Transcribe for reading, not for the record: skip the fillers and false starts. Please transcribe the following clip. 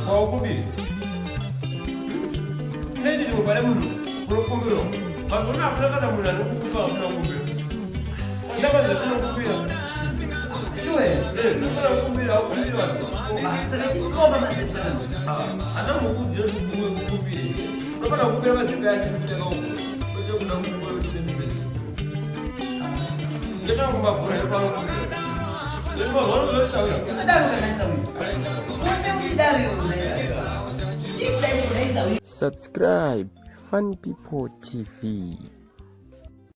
Wakumbiri. Nei ndinobhara munhu unokumbirwa? Mazona hakuna kana munhu anokukupa hakuna kumbira. Ndakaza kunokumbira. Sure. Eh, ndofana kukumbira akumbira. Saka chikomba mazebza. Ana mukudzira kuti uwe kukumbire. Unofana kukumbira mazimbe acho kuti akaoma. Kwete kuda kukumbira kuti ndipese. Ndetanga kumavhura epanokumbira. Usadaro kana uyu. Kose uchidaro iwe unaisa. Chii kudai unaisa uyu. Subscribe Fun People TV.